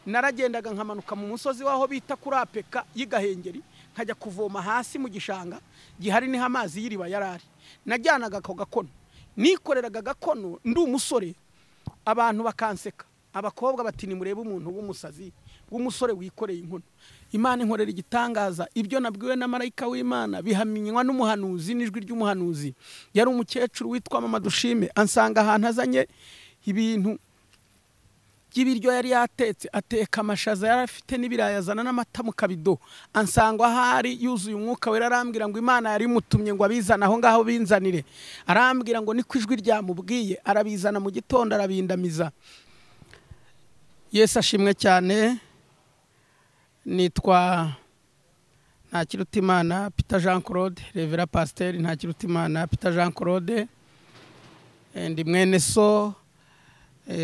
Naragendaga nkamanuka mu musozi waho bita kuri Apeka y'Igahengeri, nkajya kuvoma hasi mu gishanga gihari niho amazi y'iriba yarari. Najyanaga ako gakono, nikoreraga gakono ndi umusore, abantu bakanseka, abakobwa bati nimurebe umuntu w'umusazi w'umusore wikoreye inkono. Imana inkorera igitangaza, ibyo nabwiwe na marayika w'Imana bihaminywa n'umuhanuzi n'ijwi ry'umuhanuzi. Yari umukecuru witwa Mama Dushime, ansanga ahantu azanye ibintu by'ibiryo yari yatetse, ateka amashaza yari afite n'ibirayi, azana n'amata mu kabido, ansanga ahari yuzuye umwuka wera, arambwira ngo Imana yari imutumye ngo abizane aho ngaho binzanire. Arambwira ngo niko ijwi ryamubwiye, arabizana mu gitondo arabindamiza. Yesu ashimwe cyane. Nitwa Ntakirutimana Peter Jean Claude, Revera Pasteur Ntakirutimana Peter Jean Claude, ndi mwene so.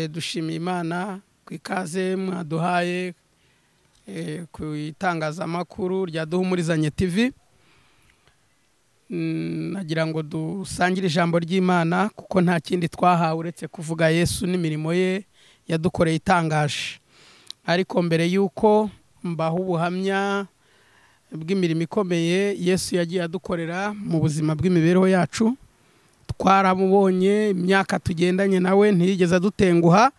Dushimiye Imana ku ikaze mwaduhaye ku itangazamakuru rya Duhumurizanye TV. Nagira ngo dusangire ijambo ry'Imana kuko nta kindi twahawe uretse kuvuga Yesu n'imirimo ye yadukoreye itangaje. Ariko mbere yuko mbaho ubuhamya bw'imirimo ikomeye Yesu yagiye adukorera mu buzima bw'imibereho yacu, twaramubonye imyaka tugendanye nawe ntiyigeze adutenguha.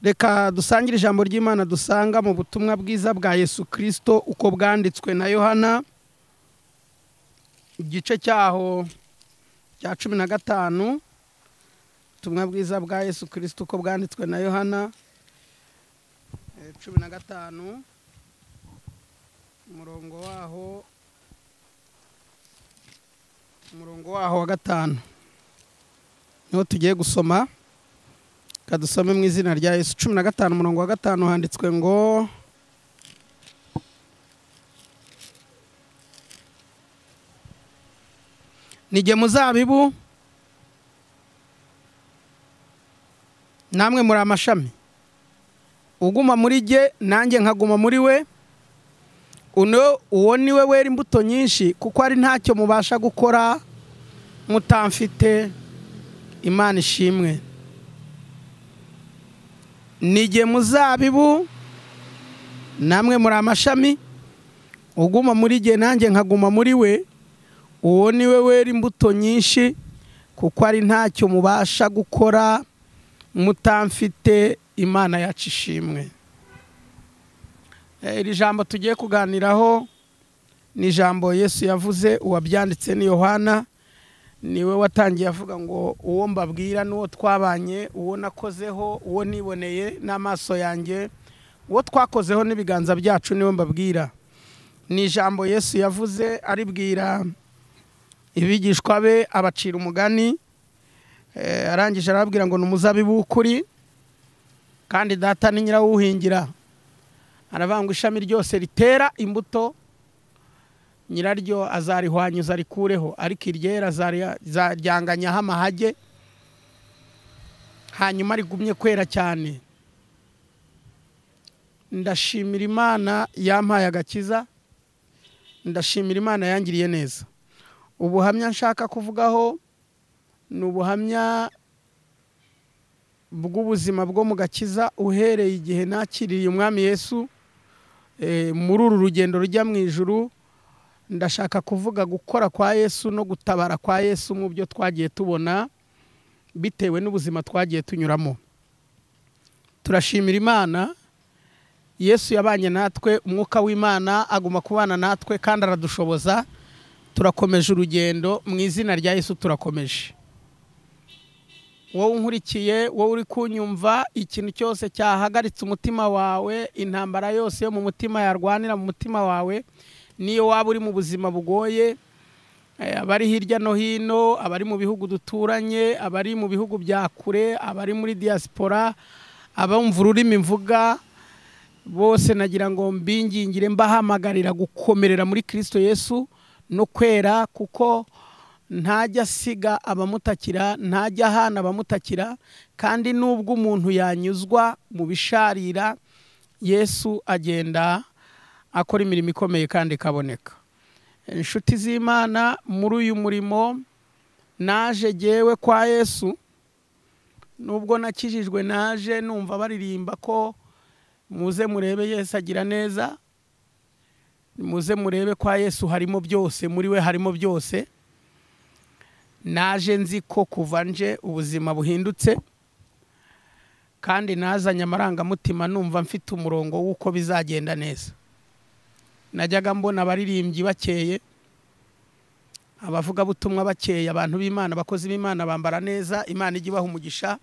Reka dusangire ijambo ry'Imana dusanga mu butumwa bwiza bwa Yesu Kristo uko bwanditswe na Yohana, igice cyaho cya 15. Ubutumwa bwiza bwa Yesu Kristo uko bwanditswe na Yohana 15, umurongo waho wa 5 niho tugiye gusoma. Kadusome mu izina rya Yesu. 15 umurongo wa 5 handitswe ngo: Nijye muzabibu, namwe muri amashami, uguma muri jye nanjye nkaguma muri we, uwo ni we wera imbuto nyinshi, kuko ari ntacyo mubasha gukora mutamfite. Imana ishimwe. Nijye muzabibu, namwe muri amashami, uguma muri jye nanjye nkaguma muri we, uwo ni we wera imbuto nyinshi, kuko ari ntacyo mubasha gukora mutamfite. Imana yacu ishimwe. Iri jambo tugiye kuganiraho ni ijambo Yesu yavuze, uwabyanditse ni Yohana, niwe watangiye avuga ngo uwo mbabwira n'uwo twabanye, uwo nakozeho, uwo niboneye n'amaso yanjye, uwo twakozeho n'ibiganza byacu niwe mbabwira. Ni ijambo Yesu yavuze aribwira ibigishwa be, abacira umugani, arangije arababwira ngo ni umuzabibu w'ukuri kandi data ni nyirawuhingira. Aravanga ishami ryose ritera imbuto nyiraryo azarihwanyuza arikureho, ariko iryera azaryanganyaho amahage, hanyuma rigumye kwera cyane. Ndashimira Imana yampaye agakiza, ndashimira Imana yangiriye neza. Ubuhamya nshaka kuvugaho ni ubuhamya bw'ubuzima bwo mu gakiza uhereye igihe nakiriye Umwami Yesu muri uru rugendo rujya mu ijuru. Ndashaka kuvuga gukora kwa Yesu no gutabara kwa Yesu mu byo twagiye tubona bitewe n'ubuzima twagiye tunyuramo. Turashimira Imana, Yesu yabanye natwe, umwuka w'Imana aguma kubana natwe kandi aradushoboza. Turakomeje urugendo mu izina rya Yesu, turakomeje. Wowe unkurikiye, wowe uri kunyumva, ikintu cyose cyahagaritse umutima wawe, intambara yose yo mu mutima yarwanira mu mutima wawe, niyo waba uri mu buzima bugoye, abari hirya no hino, abari mu bihugu duturanye, abari mu bihugu bya kure, abari muri diaspora, abumva ururimi mvuga bose, nagira ngo mbingingire mbahamagarira gukomerera muri Kristo Yesu no kwera, kuko ntajya asiga abamutakira, ntajya ahana abamutakira, kandi nubwo umuntu yanyuzwa mu bisharira, Yesu agenda akora imirimo ikomeye kandi ikaboneka. Inshuti z'Imana, muri uyu murimo naje jyewe kwa Yesu, nubwo nakijijwe naje numva baririmba ko Muze murebe Yesu agira neza, muze murebe kwa Yesu harimo byose, muri we harimo byose. Naje nzi ko kuva nje ubuzima buhindutse, kandi nazanye amarangamutima numva mfite umurongo w'uko bizagenda neza. Najyaga mbona abaririmbyi bakeye, abavugabutumwa bakeye, abantu b'Imana, abakozi b'Imana bambara neza, Imana ijya ibaha umugisha,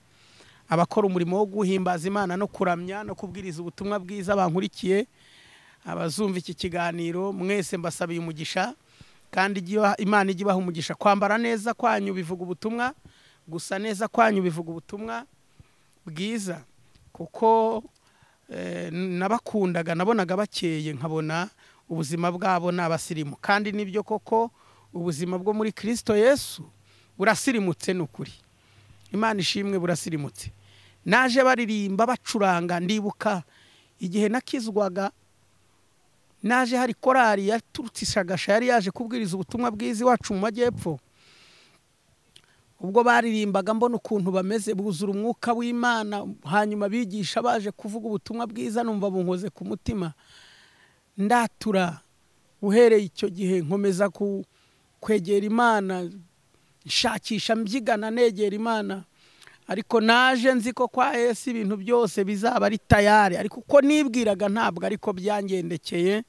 abakora umurimo wo guhimbaza Imana no kuramya no kubwiriza ubutumwa bwiza bankurikiye, abazumva iki kiganiro mwese mbasabiye umugisha, kandi Imana ijya ibaha umugisha. Kwambara neza kwanyu bivuga ubutumwa, gusa neza kwanyu bivuga ubutumwa bwiza, kuko nabakundaga, nabonaga bakeye, nkabona ubuzima bwabo n'abasirimu. Kandi nibyo koko ubuzima bwo muri Kristo Yesu burasirimutse n'ukuri. Imana ishimwe, burasirimutse. Naje baririmba bacuranga, ndibuka igihe nakizwaga, naje hari korali yaturutse Ishagasha yari yaje kubwiriza ubutumwa bwiza iwacu mu majyepfo. Ubwo baririmbaga mbona ukuntu bameze, buzura umwuka w'Imana, hanyuma bigisha baje kuvuga ubutumwa bwiza, numva bunkoze ku mutima, ndatura. Uhereye icyo gihe nkomeza kwegera Imana, nshakisha mbyigana negera Imana. Ariko naje nzi ko kwa Yesu ibintu byose bizaba ari tayari, ariko uko nibwiraga ntabwo ariko byangendekeye.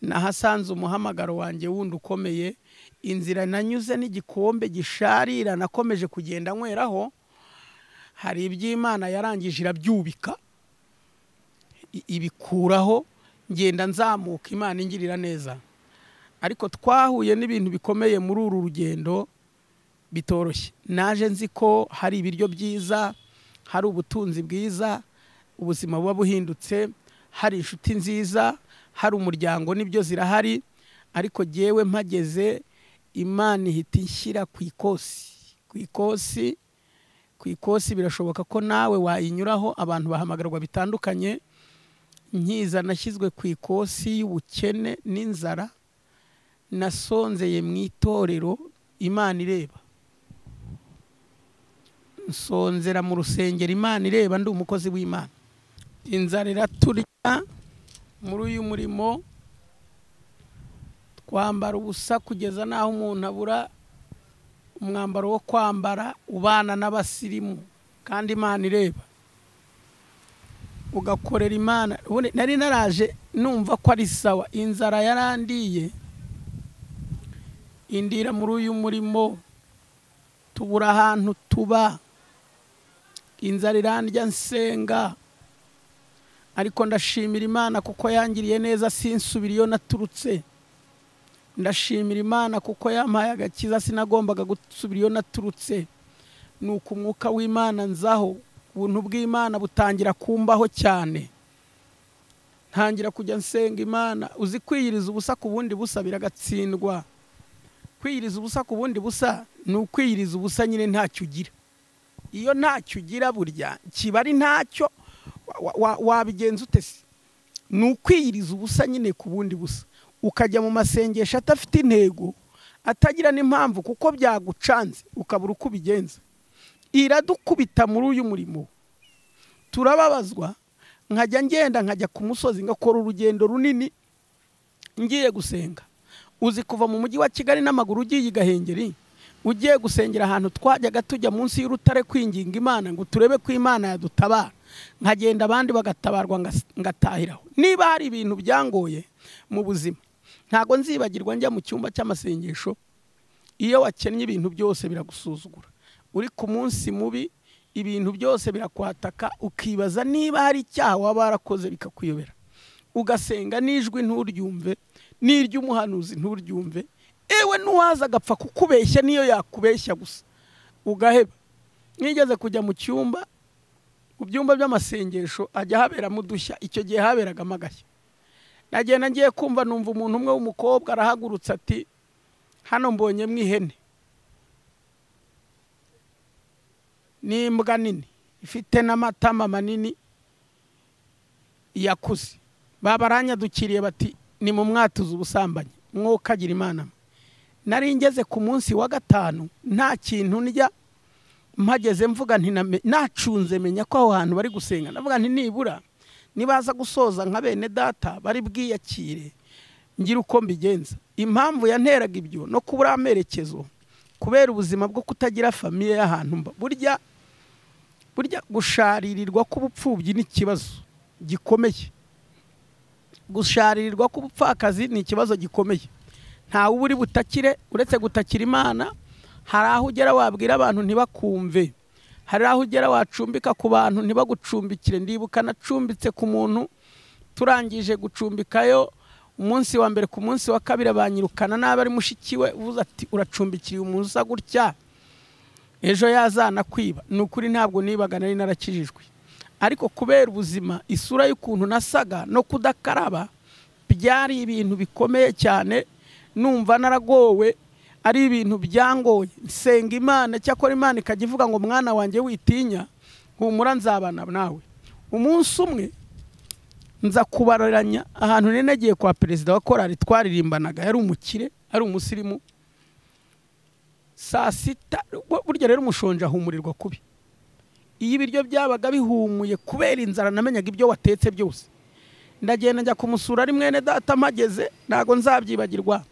Nahasanze umuhamagaro wanjye wundi ukomeye, inzira nanyuze n'igikombe gisharira nakomeje kugenda nyweraho. Hari iby'Imana yarangije irabyubika, ibikuraho, ngenda nzamuka, Imana ingirira neza. Ariko twahuye n'ibintu bikomeye muri uru rugendo bitoroshye. Naje nzi ko hari ibiryo byiza, hari ubutunzi bwiza, ubuzima buba buhindutse, hari inshuti nziza, hari umuryango, nibyo zirahari. Ariko jyewe mpageze Imana ihita inshyira ku ikosi, ku ikosi, ku ikosi. Birashoboka ko nawe wayinyuraho, abantu bahamagarwa bitandukanye. Nkiza nashyizwe ku ikosi y'ubukene n'inzara, nasonzeye mu itorero Imana ireba, nsonzera mu rusengero Imana ireba, ndi umukozi w'Imana. Inzara iraturya muri uyu murimo, twambara ubusa kugeza naho umuntu abura umwambaro wo kwambara, ubana n'abasirimu kandi Imana ireba, ugakorera Imana. Nari naraje numva ko ari sawa, inzara yarandiye indira muri uyu murimo, tubura ahantu tuba, inzara irandya nsenga. Ariko ndashimira Imana kuko yangiriye neza, sinsubira iyo naturutse. Ndashimira Imana kuko yampaye agakiza, sinagombaga gusubira iyo naturutse. Nuko umwuka w'Imana nzaho, ubuntu bw'Imana butangira kumbaho cyane, ntangira kujya nsenga Imana. Uzi kwiyiriza ubusa ku bundi busa biragatsindwa. Kwiyiriza ubusa ku bundi busa ni ukwiyiriza ubusa nyine ntacyo ugira. Iyo ntacyo ugira burya kiba ari ntacyo, wabigenza ute se? Ni ukwiyiriza ubusa nyine ku bundi busa, ukajya mu masengesho atafite intego, atagira n'impamvu, kuko byagucanze ukabura uko ubigenza. Iradukubita muri uyu murimo, turababazwa. Nkajya ngenda nkajya ku musozi, ngakora urugendo runini ngiye gusenga. Uzi kuva mu mujyi wa Kigali n'amaguru ugiye i Gahengeri, ugiye gusengera ahantu twajyaga tujya munsi y'urutare kwinginga Imana ngo turebe ko Imana yadutabara, nkagenda abandi bagatabarwa ngatahiraho. Niba hari ibintu byangoye mu buzima, ntago nzibagirwa njya mu cyumba cy'amasengesho. Iyo wakennye ibintu byose biragusuzugura, uri ku munsi mubi ibintu byose birakwataka, ukibaza niba hari icyaha waba warakoze bikakuyobera, ugasenga n'ijwi nturyumve, n'iry'umuhanuzi nturyumve, ewe n'uwaza agapfa kukubeshya niyo yakubeshya gusa ugaheba. Nigeze kujya mu cyumba, mu byumba by'amasengesho ajya haberamo udushya, icyo gihe haberagamo agashya. Nagenda ngiye kumva numva umuntu umwe w'umukobwa arahagurutse ati hano mbonye mwihene n'imbwa nini ifite n'amatama manini yakuze. Babaranyadukiriye bati ni mu mwatuza ubusambanyi, mwokagira Imana. Nari ngeze ku munsi wa gatanu nta kintu ndya, mpageze mvuga nti nacunze menya ko aho hantu bari gusenga, ndavuga nti nibura Nibaza gusoza nka bene data bari bwiyakire ngira uko mbigenza. Impamvu yanteraga ibyo no kubura amerekezo kubera ubuzima bwo kutagira famille y'ahantu mba. Burya gusharirirwa k'ubupfubyi ni ikibazo gikomeye. Gusharirirwa k'ubupfakazi ni ikibazo gikomeye. Ntawe uri butakire uretse gutakira Imana. Hari aho ugera wabwira abantu ntibakumve, hari aho ugera wacumbika ku bantu ntibagucumbikire. Ndibuka nacumbitse ku muntu, turangije gucumbikayo umunsi wa mbere, ku munsi wa kabiri banyirukana nabi ari mushiki we, uvuze ati uracumbikiriye umuntu usa gutya ejo yazana kwiba. Ni ukuri ntabwo nibaga, nari narakijijwe, ariko kubera ubuzima, isura y'ukuntu nasaga no kudakaraba byari ibintu bikomeye cyane. Numva naragowe, ari ibintu byangoye. Nsenga Imana, cyakora Imana ikajya ivuga ngo mwana wanjye witinya, humura nzabana nawe. Umunsi umwe nza kubararanya ahantu nari nagiye kwa perezida wa korali twaririmbanaga, yari umukire, ari umusirimu. Saa sita, burya rero umushonje ahumurirwa kubi. Iyo ibiryo byabaga bihumuye kubera inzara namenyaga ibyo watetse byose. Ndagenda njya kumusura ari mwene data, mpageze ntago nzabyibagirwa.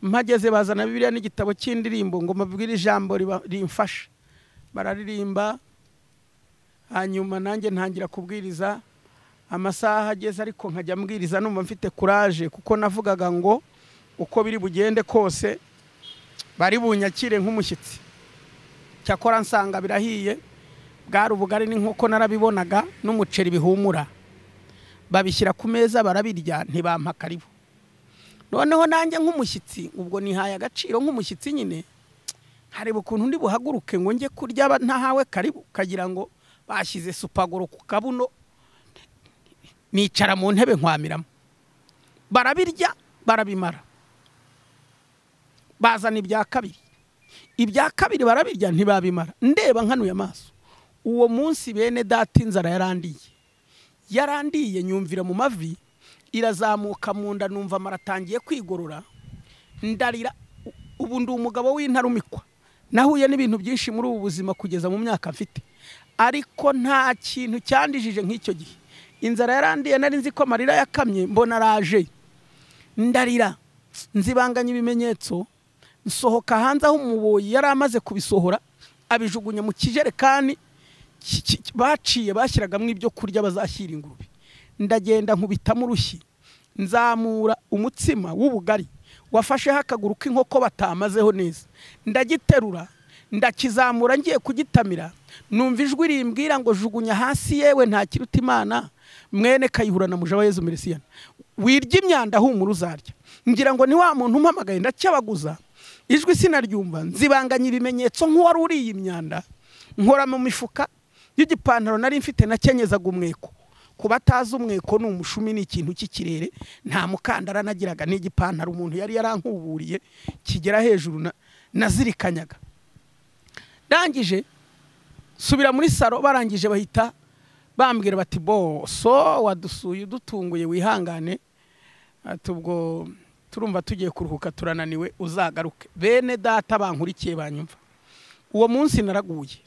Mpageze bazana Bibiliya n'igitabo cy'indirimbo ngo mbabwire ijambo rimfasha. Bararirimba, hanyuma nanjye ntangira kubwiriza. Amasaha ageze ariko nkajya mbwiriza numva mfite courage, kuko navugaga ngo uko biri bugende kose bari bunyakire nk'umushyitsi. Cyakora nsanga birahiye, bwari ubugari n'inkoko narabibonaga n'umuceri bihumura. Babishyira ku meza barabirya, ntibampa karibu. Noneho nanjye nk'umushyitsi, ubwo nihaye agaciro nk'umushyitsi nyine, hareba ukuntu ndi buhaguruke ngo njye kurya ntahawe karibu, kagira ngo bashyize supagoro ku kabuno. Nicara mu ntebe nkwamiramo. Barabirya barabimara. Bazana ibya kabiri, ibya kabiri barabirya ntibabimara. Ndeba nkanuye amaso. Uwo munsi bene data inzara yarandiye, nyumvira mu mavi irazamuka mu nda, numva maratangiye kwigorora, ndarira. Ubu ndi umugabo w'intarumikwa, nahuye n'ibintu byinshi muri ubu buzima kugeza mu myaka mfite, ariko nta kintu cyandijije nk'icyo gihe. Inzara yarandiye, nari nzi ko amarira yakamye, mbona araje, ndarira, nzibanganya ibimenyetso. Nsohoka hanze aho umuboyi yari amaze kubisohora, abijugunya mu kijerekani baciye bashyiragamo ibyo kurya bazashyira ingurube. Ndagenda nkubitamo urushyi, nzamura umutsima w'ubugari wafasheho akaguru k'inkoko batamazeho neza, ndagiterura ndakizamura ngiye kugitamira, numva ijwi rimbwira ngo jugunya hasi, yewe nta kiruta Imana mwene Kayihura na Mujawayezu Meresiyana, wirya imyanda humura uzarya. Ngira ngo ni wa muntu umpamagaye, ndacyabaguza ijwi sinaryumva, nzibanganya ibimenyetso nk'uwari uriye imyanda, nkora mu mifuka y'igipantaro nari mfite, nakenyezaga umweko. Ku batazi umweko ni umushumi, ni ikintu cy'ikirere, nta mukandara nagiraga, n'igipantaro umuntu yari yarankuburiye kigera hejuru nazirikanyaga. Ndangije subira muri saro, barangije bahita bambwira bati bo so wadusuye udutunguye wihangane, ati ubwo turumva tugiye kuruhuka turananiwe, uzagaruke. Bene data bankurikiye banyumva, uwo munsi naraguye,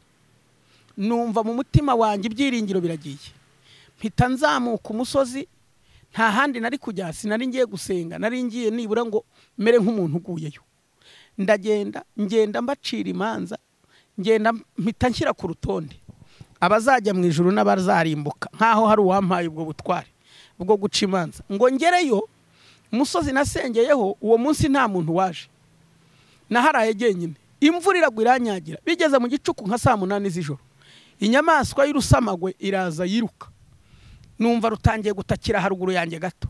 numva mu mutima wanjye ibyiringiro biragiye. Mpita nzamuka umusozi, nta handi nari kujya, sinari ngiye gusenga, nari ngiye nibura ngo mere nk'umuntu uguyeyo. Ndagenda ngenda mbacira imanza, ngenda mpita nshyira ku rutonde abazajya mu ijuru n'abazarimbuka, nkaho hari uwampaye ubwo butware bwo guca imanza. Ngo ngereyo umusozi nasengeyeho uwo munsi nta muntu waje, naharaye jyenyine, imvura iragwa iranyagira. Bigeze mu gicuku nka saa 8 z'ijoro, inyamaswa y'urusamagwe iraza yiruka, numva rutangiye gutakira haruguru yanjye gato,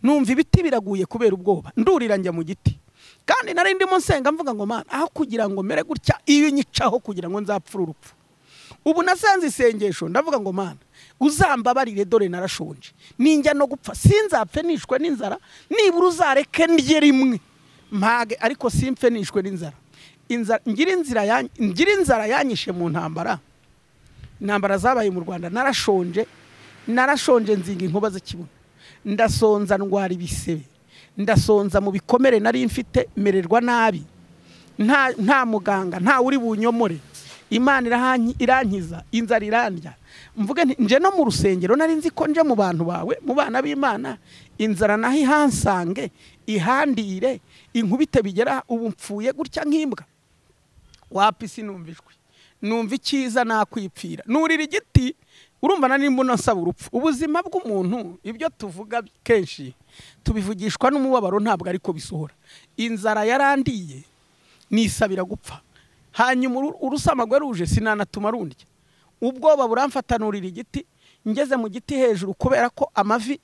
numva ibiti biraguye kubera ubwoba, ndurira njya mu giti. Kandi nari ndimo nsenga mvuga ngo Mana, aho kugira ngo mere gutya iyo nyicaho kugira ngo nzapfura urupfu. Ubu nasenze isengesho ndavuga ngo Mana uzambabarire, dore narashonje, ninjya no gupfa sinzapfe nishwe n'inzara, nibura uzareke ndye rimwe mpage, ariko simpfe nishwe n'inzara. Ngira inzara yanyishe mu ntambara, intambara zabaye mu Rwanda, narashonje nzinga inkuba z'ikibuno, ndasonza ndwara ibisebe, ndasonza mu bikomere nari mfite, mererwa nabi, nta muganga, nta uri bunyomore. Imana irankiza inzara irandya. Mvuge nti nje no mu rusengero nari nzi ko nje mu bantu bawe, mu bana b'Imana, inzara naho ihansange ihandire inkubite bigera ubu mpfuye gutya nk'imbwa. Wapi sinumvijwe, numva icyiza nakwipfira nurira igiti. Urumva nari mbona nsaba urupfu. Ubuzima bw'umuntu ibyo tuvuga kenshi tubivugishwa n'umubabaro, ntabwo ariko bisohora. Inzara yarandiye nisabira gupfa, hanyuma urusamagwe ruje sinanatuma rundya. Ubwoba buramfatanurira igiti, ngeze mu giti hejuru kubera ko amavi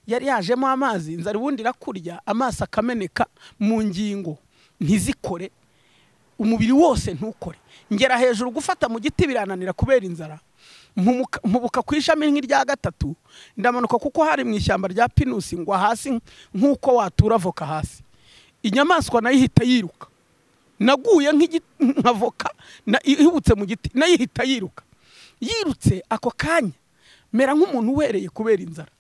yari yajemo amazi, inzara ubundi irakurya amaso akameneka mu ngingo ntizikore, umubiri wose ntukore. Ngera hejuru gufata mu giti birananira kubera inzara. Mpubuka ku ishami nk'irya gatatu ndamanuka, kuko hari mu ishyamba rya pinusi ngwa hasi nk'uko watura avoka hasi. Inyamaswa nayo ihita yiruka, naguye nka voka ihubutse mu giti, nayo ihita yiruka. Yirutse ako kanya mera nk'umuntu uwereye kubera inzara.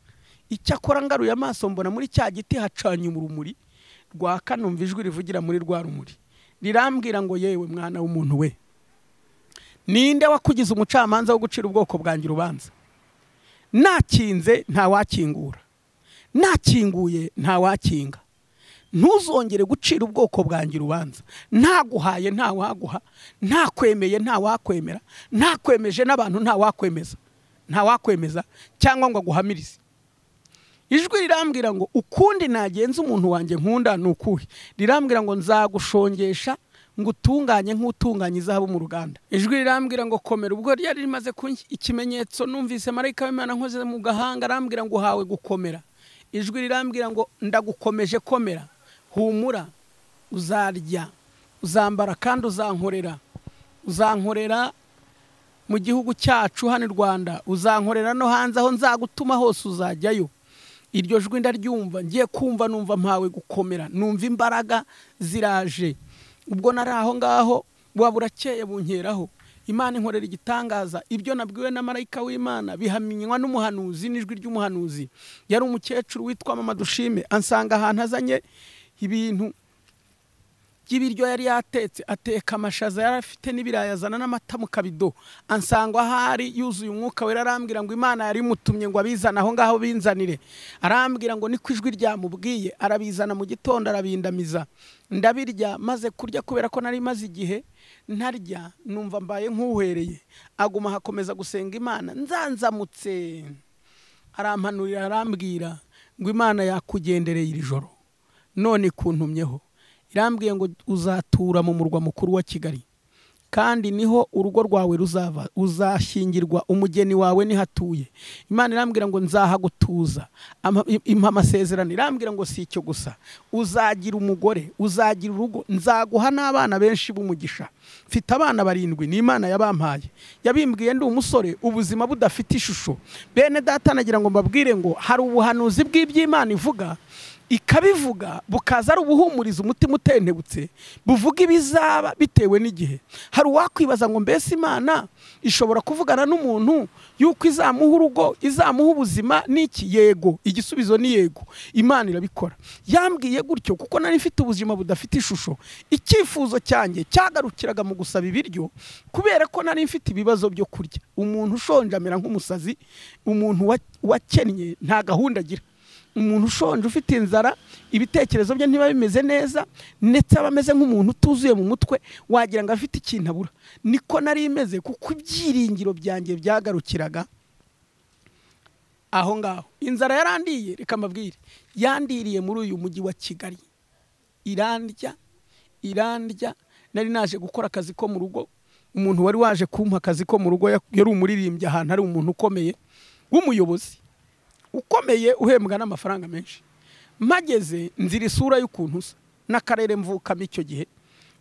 Icyakora ngaruye amaso mbona muri cya giti hacanye urumuri rwaka, numva ijwi rivugira muri rwa rumuri rirambwira ngo yewe mwana w'umuntu we, ninde wakugize umucamanza wo gucira ubwoko bwanjye urubanza? Nakinze ntawakingura, nakinguye ntawakinga. Ntuzongere gucira ubwoko bwanjye urubanza. Ntaguhaye ntawaguha, ntakwemeye ntawakwemera, ntakwemeje n'abantu ntawakwemeza, ntawakwemeza cyangwa ngo aguhamirize. Ijwi rirambwira ngo ukundi nagenza umuntu wanjye nkunda nukuhe? Rirambwira ngo nzagushongesha ngutunganye nk'utunganye izahabu mu ruganda. Ijwi rirambwira ngo komera. Ubwo ryari rimaze ikimenyetso numvise marayika w'Imana nkoze mu gahanga arambwira ngo uhawe gukomera. Ijwi rirambwira ngo ndagukomeje, komera, humura, uzarya, uzambara kandi uzankorera. Uzankorera mu gihugu cyacu hano i Rwanda, uzankorera no hanze aho nzagutuma hose uzajyayo. Iryo jwi ndaryumva, ngiye kumva numva mpawe gukomera, numva imbaraga ziraje. Ubwo nari aho ngaho burakeye bunkeraho, Imana inkorera igitangaza. Ibyo nabwiwe na marayika w'Imana bihaminywa n'umuhanuzi n'ijwi ry'umuhanuzi. Yari umukecuru witwa Mama Dushime, ansanga ahantu azanye ibintu by'ibiryo yari yatetse, ateka amashaza yari afite n'ibirayi, azana n'amata mu kabido. Ansanga ahari yuzuye umwuka wera, arambwira ngo Imana yari imutumye ngo abizane aho ngaho binzanire. Arambwira ngo niko ijwi ryamubwiye, arabizana mu gitondo arabindamiza. Ndabirya, maze kurya kubera ko nari maze igihe ntarya, numva mbaye nk'uhereye. Aguma hakomeza gusenga Imana. Nzanzamutse arampanurira, arambwira ngo Imana yakugendereye iri joro none ikuntumyeho. Irambwiye ngo uzatura mu murwa mukuru wa Kigali, kandi niho urugo rwawe ruzava, uzashyingirwa, umugeni wawe nihatuye. Imana irambwira ngo nzahagutuza, impa amasezerano. Irambwira ngo si icyo gusa, uzagira umugore, uzagira urugo, nzaguha n'abana benshi b'umugisha. Mfite abana 7, ni Imana yabampaye. Yabimbwiye ndi umusore, ubuzima budafite ishusho. Bene data nagira ngo mbabwire ngo hari ubuhanuzi bw'iby'Imana ivuga, ikabivuga bukaza ari ubuhumuriza umutima utentebutse, buvuga ibizaba bitewe n'igihe. Hari uwakwibaza ngo mbese Imana ishobora kuvugana n'umuntu yuko izamuha urugo, izamuha ubuzima n'iki? Yego, igisubizo ni yego, Imana irabikora. Yambwiye gutyo kuko nari mfite ubuzima budafite ishusho. Icyifuzo cyanjye cyagarukiraga mu gusaba ibiryo kubera ko nari mfite ibibazo byo kurya. Umuntu ushonje amera nk'umusazi, umuntu wakennye nta gahunda agira. Umuntu ushonje ufite inzara ibitekerezo bye ntiba bimeze neza, ndetse aba ameze nk'umuntu utuzuye mu mutwe, wagira ngo afite ikintu abura. Niko nari imeze kuko ibyiringiro byanjye byagarukiraga aho ngaho. Inzara yarandiye, reka mbabwire, yandiriye muri uyu mujyi wa Kigali, irandya irandya. Nari naje gukora akazi ko mu rugo, umuntu wari waje kumpa akazi ko mu rugo yari umuririmbyi ahantu ari umuntu ukomeye w'umuyobozi ukomeye uhembwa n'amafaranga menshi. Mpageze nzira isura y'ukuntu usa n'akarere mvukamo icyo gihe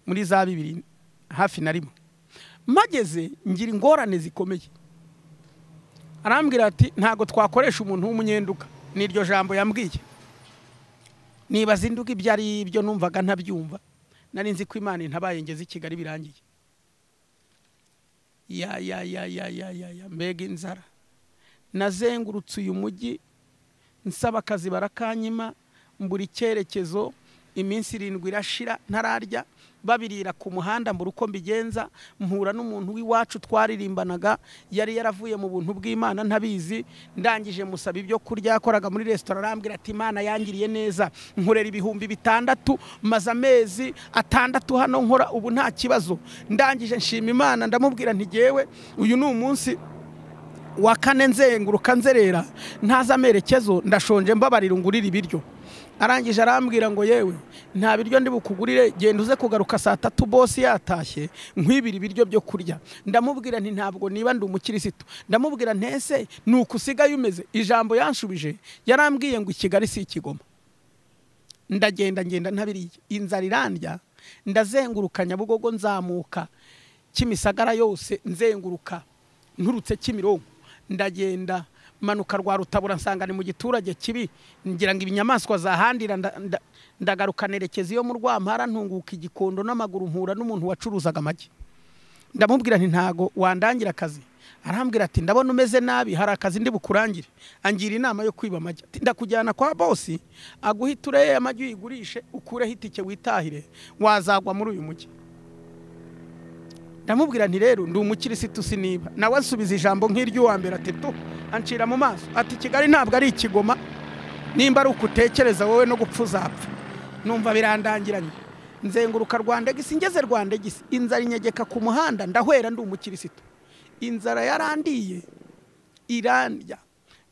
muri za 20 hafi na rimwe. Mpageze ngira ingorane zikomeye. Arambwira ati ntago twakoresha umuntu w'umunyenduka, niryo jambo yambwiye. Nibaza induga ibyo ari ibyo numvaga ntabyumva, nari nzi ko Imana intabaye ngeze i Kigali birangiye. Ya ya ya ya ya ya ya, mbega inzara. Nazengurutse uyu mujyi nsaba akazi barakanyima, mbura icyerekezo. Iminsi 7 irashira ntararya, babirira ku muhanda mbura uko mbigenza. Mpura n'umuntu w'iwacu twaririmbanaga, yari yaravuye mu buntu bw'Imana ntabizi. Ndangije musaba ibyo kurya, yakoraga muri restaurant, arambwira ati Imana yangiriye neza, nkorera 6000, maze amezi 6 hano nkora, ubu nta kibazo. Ndangije nshima Imana, ndamubwira nti jewe uyu ni umunsi wa 4 nzenguruka nzerera ntaza amerekezo, ndashonje, mbabarira ungurira ibiryo. Arangije arambwira ngo yewe nta biryo ndi bukugurire, genda uze kugaruka saa 3 boss yatashye nkwibira ibiryo byo kurya. Ndamubwira nti ntabwo niba ndi umukirisitu. Ndamubwira ntese nuko usigaye umeze. Ijambo yanshubije yarambwiye ngo Kigali si ikigoma. Ndagenda ngenda ntabiriye, inzara irandya, ndazenguruka Nyabugogo, nzamuka Kimisagara yose, nzenguruka nturutse Kimironko, ndagenda manuka rwa Rutabura, nsanga ni mu giturage kibi, ngira ngo ibinyamaswa zahandira. Ndagaruka nerekeza iyo mu Rwampara, ntunguka Igikondo n'amaguru, mpura n'umuntu wacuruzaga amagi. Ndamubwira nti ntago wandangira akazi. Arambwira ati ndabona umeze nabi, hari akazi ndi bukurangire. Angira inama yo kwiba amagi. Ati ndakujyana kwa bosi aguhe itureye amagi uyigurishe, ukureho itike witahire, wazagwa muri uyu mujyi. Ndamubwira nti rero ndi umukirisitu siniba. Nawe ansubiza ijambo nk'iryo mbere, ati tu, ancira mu maso ati Kigali ntabwo ari ikigoma, nimba ari ukutekereza wowe no gupfa uzapfa. Numva birandangiranye, nzenguruka Rwandegisi, ngeze Rwandegisi inzara inyegeka ku muhanda, ndahwera ndi umukirisitu. Inzara yarandiye irandya,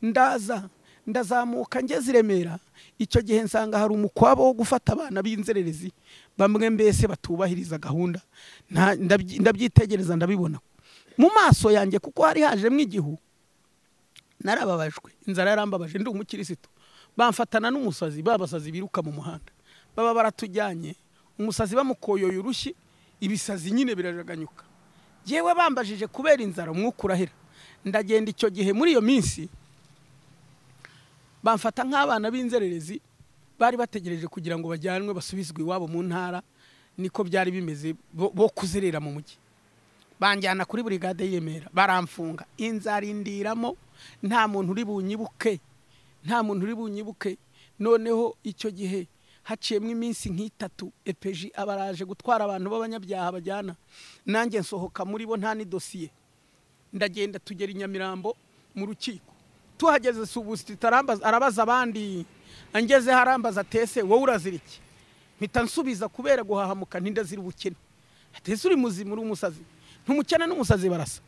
ndaza ndazamuka ngeze Remera. Icyo gihe nsanga hari umukwabo wo gufata abana b'inzererezi bamwe mbese batubahiriza gahunda. Ndabyitegereza ndabibona mu maso yanjye, kuko hari hajemwe igihu. Narababajwe, inzara yarambabaje, ndi umukirisitu. Bamfatana n'umusazi, babasazi biruka mu muhanda, baba baratujyanye. Umusazi bamukoyoye urushyi, ibisazi nyine birajaganyuka. Jewe bambajije kubera inzara, umwuka urahera. Ndagenda icyo gihe muri iyo minsi bamfata nk'abana b'inzererezi bari bategereje kugira ngo bajyanwe basubizwe iwabo mu ntara, niko byari bimeze bo kuzerera mu mujyi. Banjyana kuri brigade y'Emera, baramfunga. Inzara indiramo, nta muntu uri bunyibuke, nta muntu uri bunyibuke. Noneho icyo gihe haciyemo iminsi nk'itatu, epeji abaraje gutwara abantu b'abanyabyaha bajyana, nanjye nsohoka muri bo nta ni dosiye. Ndagenda tugera i Nyamirambo mu rukiko. Tuhageze subusiti arabaza abandi, angeze harambaza atese wowe urazira iki? Mpita nsubiza kubera guhahamuka nti ndazira ubukene. Atese uri muzima uri umusazi? Ntumukene n'umusazi barasa.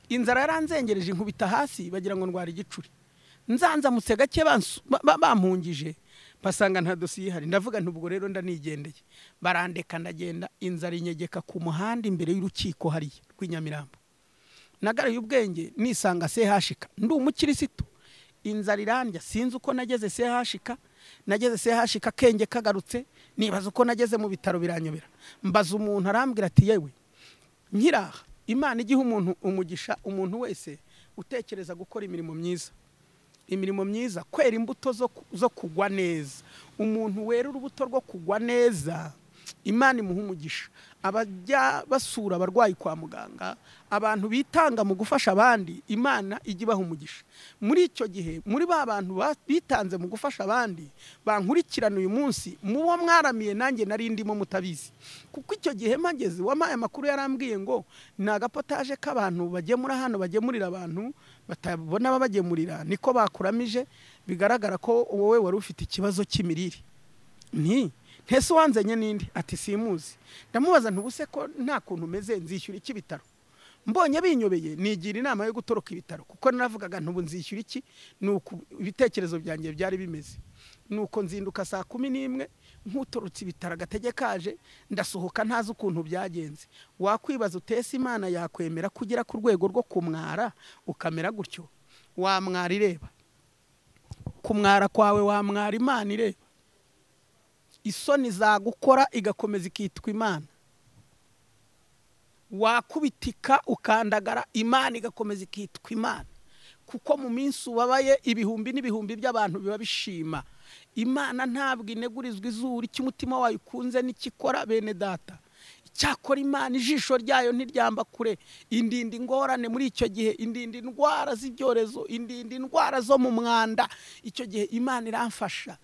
Inzara yaranzengereje inkubita hasi, bagira ngo ndwara igicuri. Nzanzamutse gake bampungije, basanga nta dosiye ihari. Ndavuga nti ubwo rero ndanigendeye. Barandeka ndagenda, inzara inyegeka ku muhanda imbere y'urukiko hariya rw'Inyamirambo. Nagaruye ubwenge nisanga CHK, ndi umukirisitu. Inzara irandya, sinzi uko nageze CHK, nageze CHK kenge kagarutse, nibaza uko nageze mu bitaro biranyobera. Mbaza umuntu arambwira ati yewe nkiraha, Imana igiha umuntu umugisha, umuntu wese utekereza gukora imirimo myiza, imirimo myiza, kwera imbuto zo kugwa neza. Umuntu wera urubuto rwo kugwa neza, Imana imuha umugisha. Abajya basura abarwayi kwa muganga, abantu bitanga mu gufasha abandi, Imana ijya ibaha umugisha. Muri icyo gihe muri ba bantu bitanze mu gufasha abandi bankurikirana uyu munsi, mubo mwaramiye nanjye nari ndimo mutabizi. Kuko icyo gihe mpageze wampaye amakuru yarambwiye ngo ni agapotaje k'abantu bagemura hano, bagemurira abantu batabona babagemurira, niko bakuramije, bigaragara ko wowe wari ufite ikibazo cy'imirire. Nti ntese uwanzenye ninde? Ati simuzi. Ndamubaza ntubuse ko nta kuntu umeze, nzishyura iki bitaro? Mbonye binyobeye nigira inama yo gutoroka ibitaro, kuko naravugaga ntubu nzishyura iki, nuko ibitekerezo byanjye byari bimeze. Nuko nzinduka saa 11 nkutorotse ibitaro agatege kaje, ndasohoka ntazi ukuntu byagenze. Wakwibaza utese Imana yakwemera kugera ku rwego rwo kumwara ukamera gutyo? Wamwara ireba kumwara kwawe, wamwara Imana ireba. Isoni zagukora igakomeza ikitwa Imana. Wakubitika ukandagara, Imana igakomeza ikitwa Imana. Kuko mu minsi ubabaye ibihumbi n'ibihumbi by'abantu biba bishima. Imana ntabwo inegurizwa izuru, icyo umutima wayo ukunze n'ikikora bene data. Icyakora Imana ijisho ryayo ntiryamba kure, indinda ingorane muri icyo gihe, indinda indwara z'ibyorezo, indinda indwara zo mu mwanda. Icyo gihe Imana iramfasha.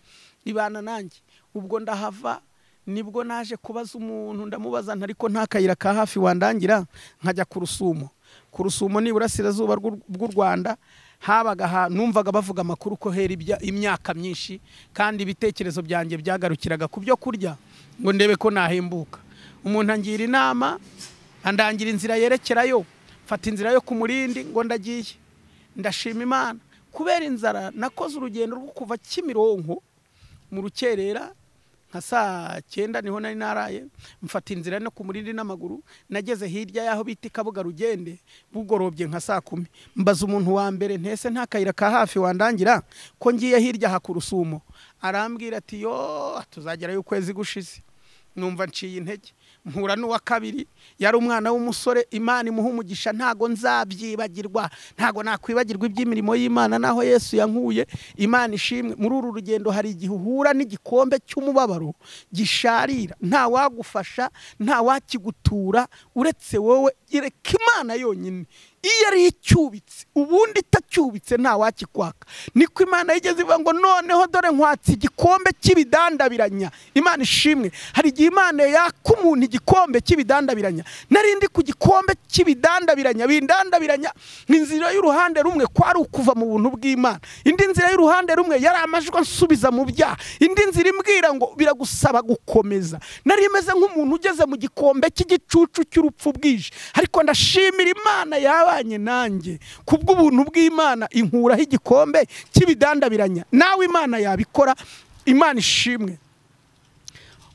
ibana nanjye. Ubwo ndahava, nibwo naje kubaza umuntu, ndamubaza nti ariko nta kayira ka hafi wandangira nkajya ku Rusumo. Ku Rusumo ni iburasirazuba bw'u Rwanda, habaga numvaga bavuga amakuru ko hera imyaka myinshi, kandi ibitekerezo byanjye byagarukiraga ku byo kurya ngo ndebe ko nahembuka. Umuntu angira inama, andangira inzira yerekerayo, mfata inzira yo ku Murindi ngo ndagiye. Ndashima Imana kubera inzara nakoze urugendo rwo kuva Kimironko mu rukerera nka saa 9 niho nari naraye, mfata inzira no ku Murindi n'amaguru, nageze hirya yaho bita Kabuga Rugende bugorobye nka saa 10. Mbaza umuntu wa mbere ntese nta kayira ka hafi wandangira ko ngiye hirya ha ku Rusumo, arambwira ati yo tuzagerayo ukwezi gushize. Numva nciye intege. Mpura n'uwa kabiri, yari umwana w'umusore, Imana imuha umugisha, ntago nzabyibagirwa, ntago nakwibagirwa iby'imirimo y'Imana naho Yesu yankuye. Imana ishimwe. Muri uru rugendo hari igihe uhura n'igikombe cy'umubabaro gisharira, nta wagufasha, nta wakigutura uretse wowe, ireka Imana yonyine. Iyo ari icyubitse, ubundi itacyubitse nta wakikwaka. Niko Imana yigeze ivuga ngo noneho dore nkwatse igikombe cy'ibidandabiranya. Imana ishimwe. Hari igihe Imana yaka umuntu igikombe cy'ibidandabiranya. Narindi ku gikombe cy'ibidandabiranya, bindandabiranya inzira y'uruhande rumwe kwari ukuva mu buntu bw'Imana, indi nzira y'uruhande rumwe yari amajwi ansubiza mu byaha, indi nzira imbwira ngo biragusaba gukomeza. Nari meze nk'umuntu ugeze mu gikombe cy'igicucu cy'urupfu bwije, ariko ndashimira Imana yabanye nanjye kubw'ubuntu bw'Imana inkuraho igikombe cy'ibidandabiranya. Nawe Imana yabikora. Imana ishimwe.